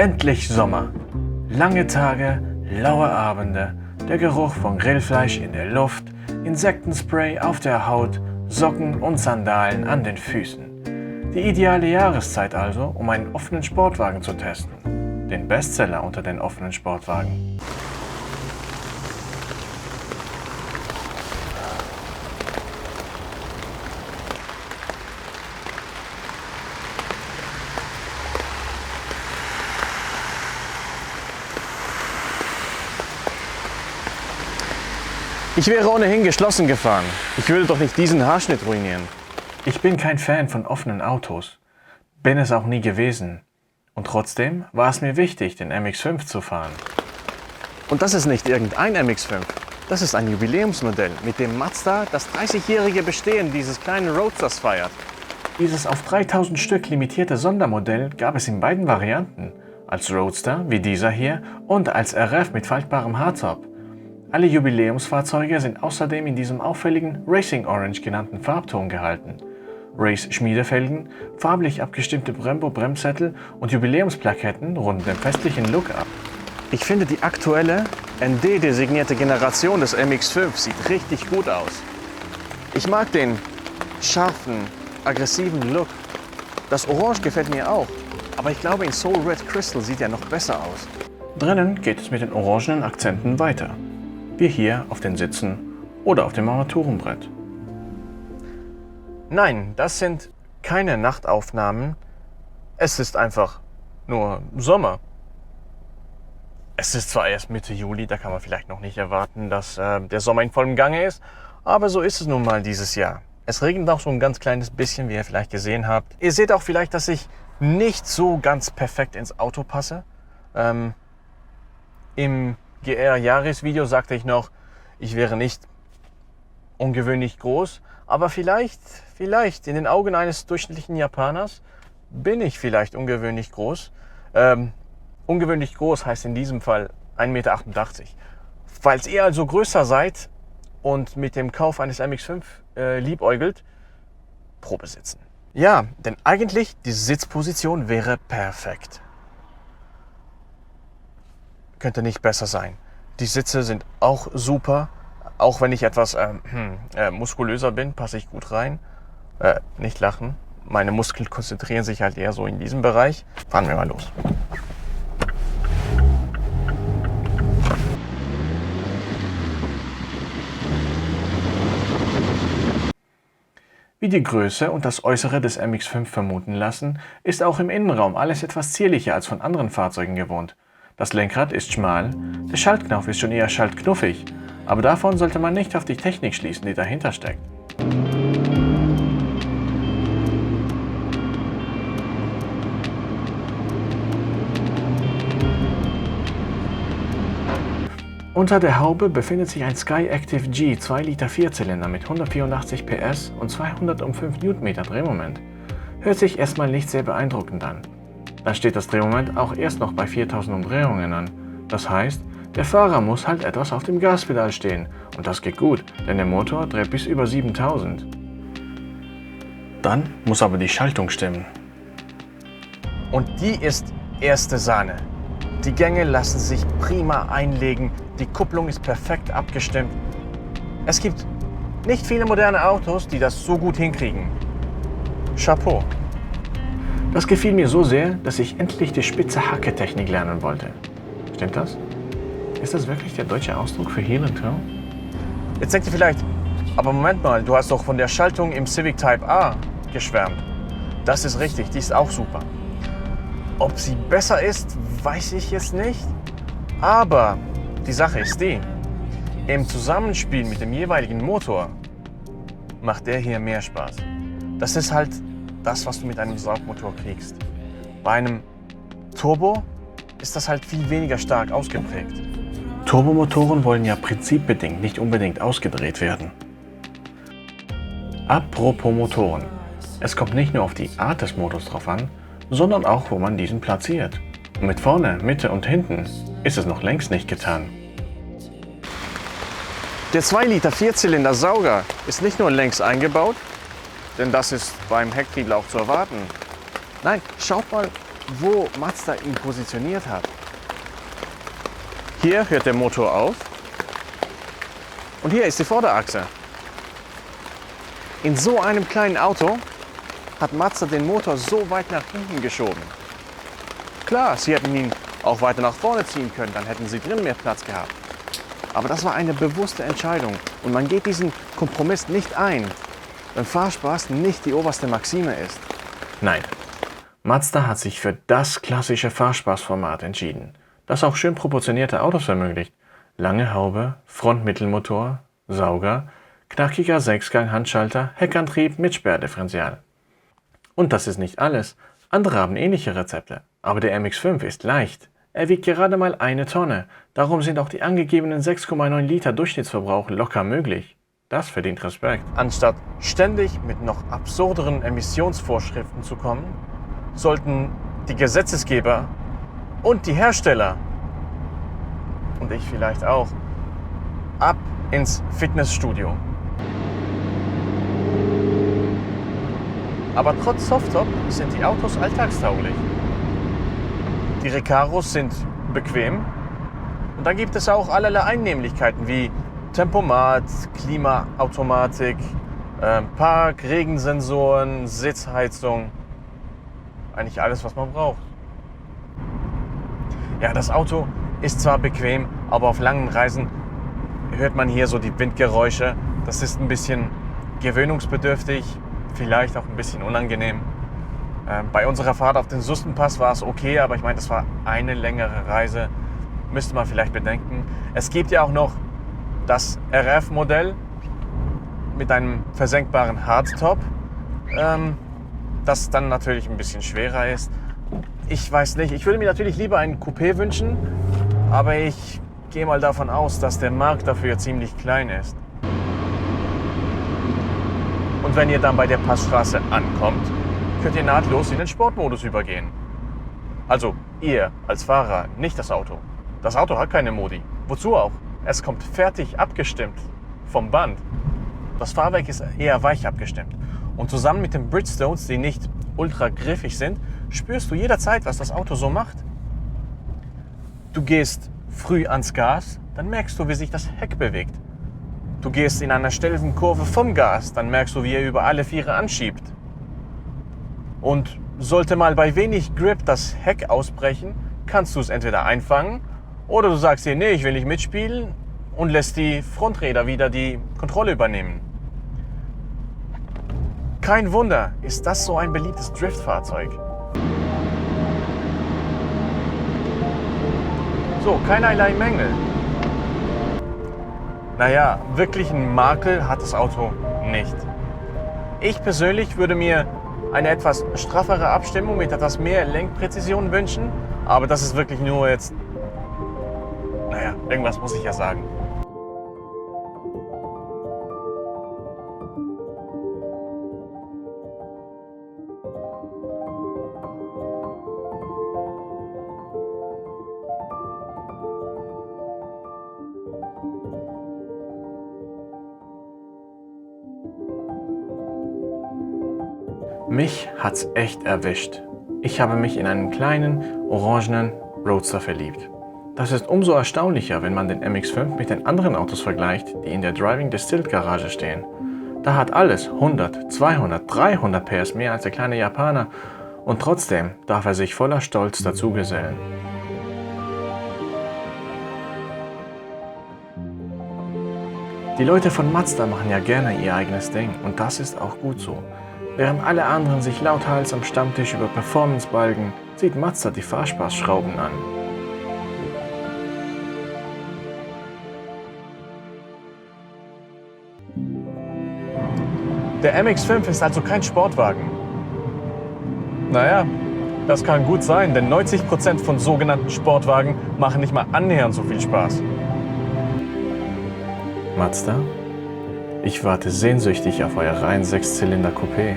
Endlich Sommer. Lange Tage, laue Abende, der Geruch von Grillfleisch in der Luft, Insektenspray auf der Haut, Socken und Sandalen an den Füßen. Die ideale Jahreszeit also, um einen offenen Sportwagen zu testen. Den Bestseller unter den offenen Sportwagen. Ich wäre ohnehin geschlossen gefahren. Ich würde doch nicht diesen Haarschnitt ruinieren. Ich bin kein Fan von offenen Autos. Bin es auch nie gewesen. Und trotzdem war es mir wichtig, den MX-5 zu fahren. Und das ist nicht irgendein MX-5. Das ist ein Jubiläumsmodell, mit dem Mazda das 30-jährige Bestehen dieses kleinen Roadsters feiert. Dieses auf 3000 Stück limitierte Sondermodell gab es in beiden Varianten. Als Roadster, wie dieser hier, und als RF mit faltbarem Hardtop. Alle Jubiläumsfahrzeuge sind außerdem in diesem auffälligen Racing Orange genannten Farbton gehalten. Race-Schmiedefelgen, farblich abgestimmte Brembo-Bremssättel und Jubiläumsplaketten runden den festlichen Look ab. Ich finde, die aktuelle, ND-designierte Generation des MX-5 sieht richtig gut aus. Ich mag den scharfen, aggressiven Look. Das Orange gefällt mir auch, aber ich glaube, in Soul Red Crystal sieht er noch besser aus. Drinnen geht es mit den orangenen Akzenten weiter. Wie hier auf den Sitzen oder auf dem Armaturenbrett. Nein, das sind keine Nachtaufnahmen. Es ist einfach nur Sommer. Es ist zwar erst Mitte Juli, da kann man vielleicht noch nicht erwarten, dass der Sommer in vollem Gange ist, aber so ist es nun mal dieses Jahr. Es regnet auch so ein ganz kleines bisschen, wie ihr vielleicht gesehen habt. Ihr seht auch vielleicht, dass ich nicht so ganz perfekt ins Auto passe. Im GR-Jahresvideo sagte ich noch, ich wäre nicht ungewöhnlich groß, aber vielleicht in den Augen eines durchschnittlichen Japaners bin ich vielleicht ungewöhnlich groß. Ungewöhnlich groß heißt in diesem Fall 1,88 Meter. Falls ihr also größer seid und mit dem Kauf eines MX-5 liebäugelt, Probe sitzen. Ja, denn eigentlich die Sitzposition wäre perfekt. Könnte nicht besser sein. Die Sitze sind auch super. Auch wenn ich etwas muskulöser bin, passe ich gut rein. Nicht lachen. Meine Muskeln konzentrieren sich halt eher so in diesem Bereich. Fahren wir mal los. Wie die Größe und das Äußere des MX-5 vermuten lassen, ist auch im Innenraum alles etwas zierlicher als von anderen Fahrzeugen gewohnt. Das Lenkrad ist schmal, der Schaltknauf ist schon eher schaltknuffig, aber davon sollte man nicht auf die Technik schließen, die dahinter steckt. Unter der Haube befindet sich ein Skyactiv G 2 Liter Vierzylinder mit 184 PS und 205 Newtonmeter Drehmoment. Hört sich erstmal nicht sehr beeindruckend an. Dann steht das Drehmoment auch erst noch bei 4000 Umdrehungen an. Das heißt, der Fahrer muss halt etwas auf dem Gaspedal stehen. Und das geht gut, denn der Motor dreht bis über 7000. Dann muss aber die Schaltung stimmen. Und die ist erste Sahne. Die Gänge lassen sich prima einlegen, die Kupplung ist perfekt abgestimmt. Es gibt nicht viele moderne Autos, die das so gut hinkriegen. Chapeau. Das gefiel mir so sehr, dass ich endlich die spitze Hacke-Technik lernen wollte. Stimmt das? Ist das wirklich der deutsche Ausdruck für Heel and Toe? Jetzt denkt ihr vielleicht, aber Moment mal, du hast doch von der Schaltung im Civic Type A geschwärmt. Das ist richtig, die ist auch super. Ob sie besser ist, weiß ich jetzt nicht. Aber die Sache ist die, im Zusammenspiel mit dem jeweiligen Motor macht der hier mehr Spaß. Das ist halt das, was du mit einem Saugmotor kriegst. Bei einem Turbo ist das halt viel weniger stark ausgeprägt. Turbomotoren wollen ja prinzipbedingt nicht unbedingt ausgedreht werden. Apropos Motoren. Es kommt nicht nur auf die Art des Motors drauf an, sondern auch, wo man diesen platziert. Und mit vorne, Mitte und hinten ist es noch längst nicht getan. Der 2 Liter Vierzylinder Sauger ist nicht nur längs eingebaut, denn das ist beim Hecktriebler auch zu erwarten. Nein, schaut mal, wo Mazda ihn positioniert hat. Hier hört der Motor auf und hier ist die Vorderachse. In so einem kleinen Auto hat Mazda den Motor so weit nach hinten geschoben. Klar, sie hätten ihn auch weiter nach vorne ziehen können, dann hätten sie drin mehr Platz gehabt. Aber das war eine bewusste Entscheidung und man geht diesen Kompromiss nicht ein, wenn Fahrspaß nicht die oberste Maxime ist. Nein, Mazda hat sich für das klassische Fahrspaßformat entschieden, das auch schön proportionierte Autos ermöglicht. Lange Haube, Frontmittelmotor, Sauger, knackiger Sechsgang-Handschalter, Heckantrieb mit Sperrdifferential. Und das ist nicht alles. Andere haben ähnliche Rezepte. Aber der MX-5 ist leicht. Er wiegt gerade mal 1 Tonne. Darum sind auch die angegebenen 6,9 Liter Durchschnittsverbrauch locker möglich. Das verdient Respekt. Anstatt ständig mit noch absurderen Emissionsvorschriften zu kommen, sollten die Gesetzesgeber und die Hersteller und ich vielleicht auch ab ins Fitnessstudio. Aber trotz Softtop sind die Autos alltagstauglich. Die Recaros sind bequem und dann gibt es auch allerlei Einnehmlichkeiten wie Tempomat, Klimaautomatik, Park, Regensensoren, Sitzheizung. Eigentlich alles, was man braucht. Ja, das Auto ist zwar bequem, aber auf langen Reisen hört man hier so die Windgeräusche. Das ist ein bisschen gewöhnungsbedürftig, vielleicht auch ein bisschen unangenehm. Bei unserer Fahrt auf den Sustenpass war es okay, aber ich meine, das war eine längere Reise. Müsste man vielleicht bedenken. Es gibt ja auch noch das RF-Modell mit einem versenkbaren Hardtop, das dann natürlich ein bisschen schwerer ist. Ich weiß nicht, ich würde mir natürlich lieber einen Coupé wünschen, aber ich gehe mal davon aus, dass der Markt dafür ziemlich klein ist. Und wenn ihr dann bei der Passstraße ankommt, könnt ihr nahtlos in den Sportmodus übergehen. Also ihr als Fahrer, nicht das Auto. Das Auto hat keine Modi. Wozu auch? Es kommt fertig abgestimmt vom Band. Das Fahrwerk ist eher weich abgestimmt. Und zusammen mit den Bridgestones, die nicht ultra griffig sind, spürst du jederzeit, was das Auto so macht. Du gehst früh ans Gas, dann merkst du, wie sich das Heck bewegt. Du gehst in einer steilen Kurve vom Gas, dann merkst du, wie er über alle Viere anschiebt. Und sollte mal bei wenig Grip das Heck ausbrechen, kannst du es entweder einfangen oder du sagst dir, nee, ich will nicht mitspielen und lässt die Fronträder wieder die Kontrolle übernehmen. Kein Wunder, ist das so ein beliebtes Driftfahrzeug. So, keinerlei Mängel. Naja, wirklich einen Makel hat das Auto nicht. Ich persönlich würde mir eine etwas straffere Abstimmung mit etwas mehr Lenkpräzision wünschen, aber das ist wirklich nur jetzt, naja, irgendwas muss ich ja sagen. Mich hat's echt erwischt. Ich habe mich in einen kleinen, orangenen Roadster verliebt. Das ist umso erstaunlicher, wenn man den MX-5 mit den anderen Autos vergleicht, die in der Driving Distilled Garage stehen. Da hat alles 100, 200, 300 PS mehr als der kleine Japaner und trotzdem darf er sich voller Stolz dazugesellen. Die Leute von Mazda machen ja gerne ihr eigenes Ding und das ist auch gut so. Während alle anderen sich lauthals am Stammtisch über Performance balgen, sieht Mazda die Fahrspaßschrauben an. Der MX-5 ist also kein Sportwagen. Naja, das kann gut sein, denn 90% von sogenannten Sportwagen machen nicht mal annähernd so viel Spaß. Mazda? Ich warte sehnsüchtig auf euer rein 6-Zylinder-Coupé.